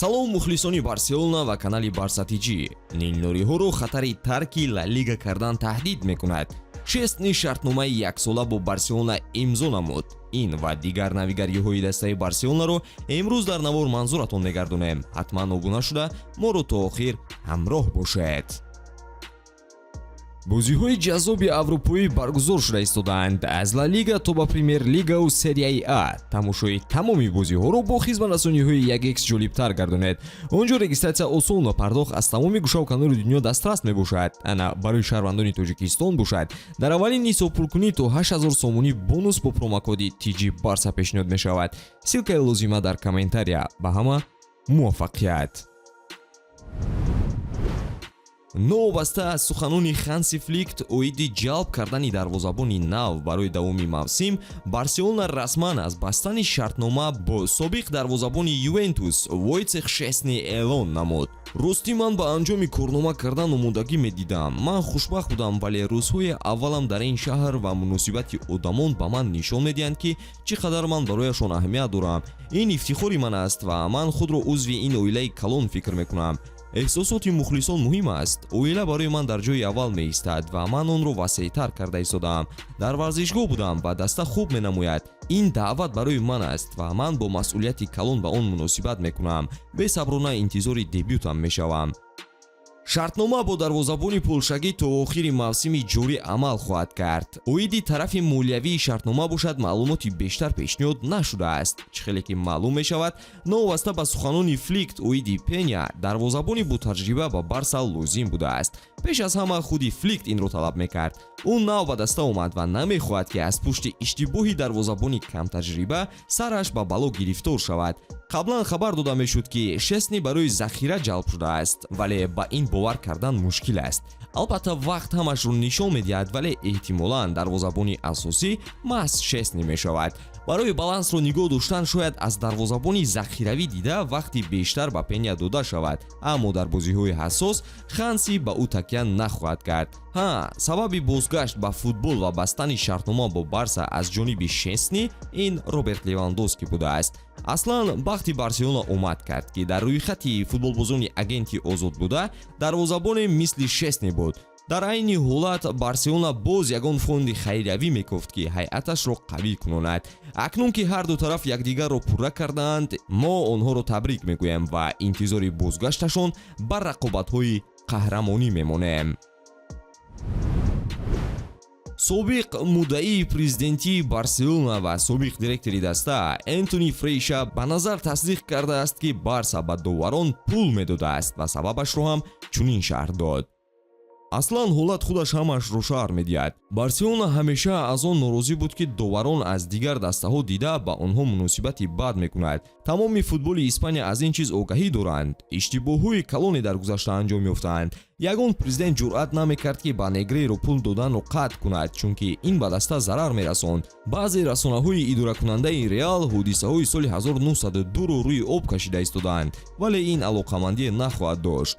Салом, мухлисони Барселона ва канали Барса ТЖ. Нилнориҳоро хатари тарки Ла Лига кардан таҳдид мекунад. Шестни шартномаи яксола бо Барселона имзо намуд. Ин ва дигар навигариҳои дастаи Барселонаро имрӯз дар навор манзуратон мегардонем. Ҳатман обуна шуда, моро то охир ҳамроҳ бошед. Бозиҳои ҷаззоби аврупоӣ баргузор шуда истодаанд, аз Ла Лига то ба Премер-лигау Серияи А. Тамошои тамоми бозиҳоро бо хизматрасониҳои 1x ҷолибтар гардонед. Он ҷо регистратсия осон ва пардохт аз тамоми гӯшаву канори дунё дастрас мебошад. Ана, барои шаҳрвандони Тоҷикистон бошад, дар аввалин ҳисобпулкунӣ то 8000 сомонӣ бонус бо промокоди TG Барса пешниҳод мешавад. Ссылкаи лозима дар комментария. Ба ҳама муваффақият! Новобаста аз суханони Ханси Флик оиди ҷалб кардани дарвозабони нав барои давоми мавсим, Барселона расман аз бастани шартнома бо собиқ дарвозабони Ювентус Войцех Шесни эълон намуд. Ростӣ, ман ба анҷоми корнома кардан омодагӣ медидам. Ман хушбахт будам, вале рӯзҳои аввалам дар ин шаҳр ва муносибати одамон ба ман нишон медиҳанд, ки чӣ қадар ман барояшон аҳамият дорам. Ин ифтихори ман аст ва ман худро узви ин оилаи калон фикр мекунам. Эҳсосоти мухлисон муҳим аст. Оила барои ман дар ҷои аввал меистад ва ман онро васеътар карда истодаам. Дар варзишгоҳ будам ва даста хуб менамояд. Ин даъват барои ман аст ва ман бо масъулияти калон ба он муносибат мекунам. Бесаброна интизори дебютам мешавам. Шартнома бо дарвозабони полшагӣ то охири мавсими ҷорӣ амал хоҳад кард. Оиди тарафи молиявии шартнома бошад, маълумоти бештар пешниҳод нашудааст. Чӣ хеле ки маълум мешавад, новобаста ба суханони Флик оиди Пеня, дарвозабони ботаҷриба ба Барса лозим будааст. Пеш аз ҳама худи Флик инро талаб мекард. Ӯ нав ба даста омад ва намехоҳад, ки аз пушти иштибоҳи дарвозабони камтаҷриба сараш ба бало гирифтор шавад. Қаблан хабар дода мешуд, ки Шесни барои захира ҷалб шудааст, вале ба ин бовар кардан мушкил аст. Албатта, вақт ҳамашро нишон медиҳад, вале эҳтимолан дарвозабони асосӣ маҳз Шесни мешавад. Барои балансро нигоҳ доштан шояд аз дарвозабони захиравӣ дида вақти бештар ба Пеня дода шавад, аммо дар бозиҳои ҳассос Ханси ба ӯ такя нахоҳад кард. Ҳа, сабаби бозгашт ба футбол ва бастани шартнома бо Барса аз ҷониби Шесни ин Роберт Левандовски будааст. Аслан бахти Барселона омад кард, ки дар рӯйхати футболбозони агенти озод буда дарвозабоне мисли Шесни буд. Дар айни ҳолат Барселона боз ягон фонди хайриявӣ мекофт, ки ҳайаташро қавӣ кунонад. Акнун ки ҳарду тараф якдигарро пурра кардаанд, мо онҳоро табрик мегӯем ва интизори бозгашташон ба рақобатҳои қаҳрамонӣ мемонем. Собиқ муддаии президентии Барселона ва собиқ директори даста Энтони Фрейша ба назар тасдиқ кардааст, ки Барса ба доварон пул медодааст, ва сабабашро ҳам чунин шарҳ дод: Аслан ҳолат худаш ҳамаашро шарҳ медиҳад. Барселона ҳамеша аз он норозӣ буд, ки доварон аз дигар дастаҳо дида ба онҳо муносибати бад мекунад. Тамоми футболи Испания аз ин чиз огаҳӣ доранд. Иштибоҳҳои калоне дар гузашта анҷом ёфтаанд. Ягон президент ҷуръат намекард, ки ба Негрейро пул доданро қатъ кунад, чунки ин ба даста зарар мерасонд. Баъзе расонаҳои идоракунандаи Реал ҳодисаҳои соли 1902-ро рӯи об кашида истодаанд, вале ин алоқамандие нахоҳад дошт.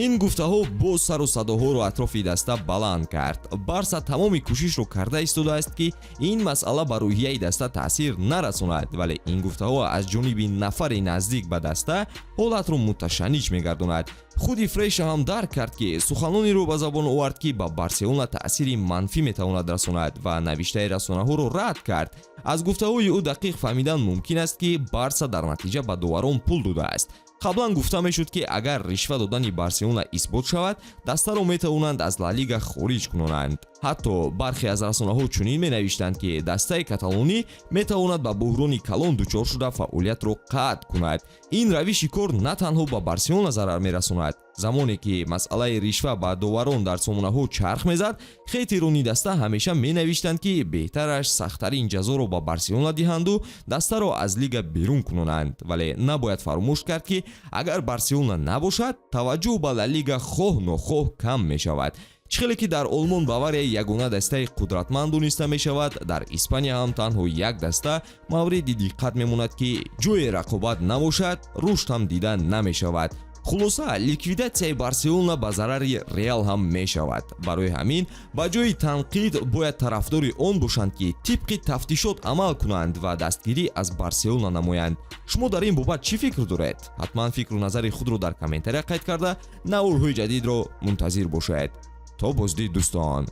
Ин гуфтаҳо боз сару садоҳоро атрофи даста баланд кард. Барса тамоми кӯшишро карда истодааст, ки ин масъала ба рӯҳияи даста таъсир нарасонад, вале ин гуфтаҳо аз ҷониби нафари наздик ба даста ҳолатро муташанниҷ мегардонад. Худи Фреша ҳам дарк кард, ки суханонеро ба забон овард, ки ба Барселона таъсири манфӣ метавонад расонад, ва навиштаи расонаҳоро рад кард. Аз гуфтаҳои ӯ дақиқ фаҳмидан мумкин аст, ки Барса дар натиҷа ба доварон пул додааст. Қаблан гуфта мешуд, ки агар ришва додани Барселона исбот шавад, дастаро метавонанд аз Ла Лига хориҷ кунонанд. Ҳатто бархе аз расонаҳо чунин менавиштанд, ки дастаи каталонӣ метавонад ба буҳрони калон дучор шуда, фаъолиятро қатъ кунад. Ин равиши кор на танҳо ба Барселона зарар мерасонад. Замоне ки масъалаи ришва ба доварон дар сомонаҳо чарх мезад, хейтерони даста ҳамеша менавиштанд, ки беҳтараш сахттарин ҷазоро ба Барселона диҳанду дастаро аз лига берун кунонанд. Вале набояд фаромӯш кард, ки агар Барселона набошад, таваҷҷӯҳ ба Ла Лига хоҳ нохоҳ кам мешавад. Чӣ хеле ки дар Олмон Бавария ягона дастаи қудратманд дониста мешавад, дар Испания ҳам танҳо як даста мавриди диққат мемонад, ки ҷое рақобат набошад, рушд ҳам дида намешавад. Хулоса, ликвидатсияи Барселона ба зарари Реал ҳам мешавад. Барои ҳамин ба ҷои танқид бояд тарафдори он бошанд, ки тибқи тафтишот амал кунанд ва дастгирӣ аз Барселона намоянд. Шумо дар ин бобат чӣ фикр доред? Ҳатман фикру назари худро дар комментария қайд карда, наворҳои ҷадидро мунтазир бошед. То боздид, дӯстон.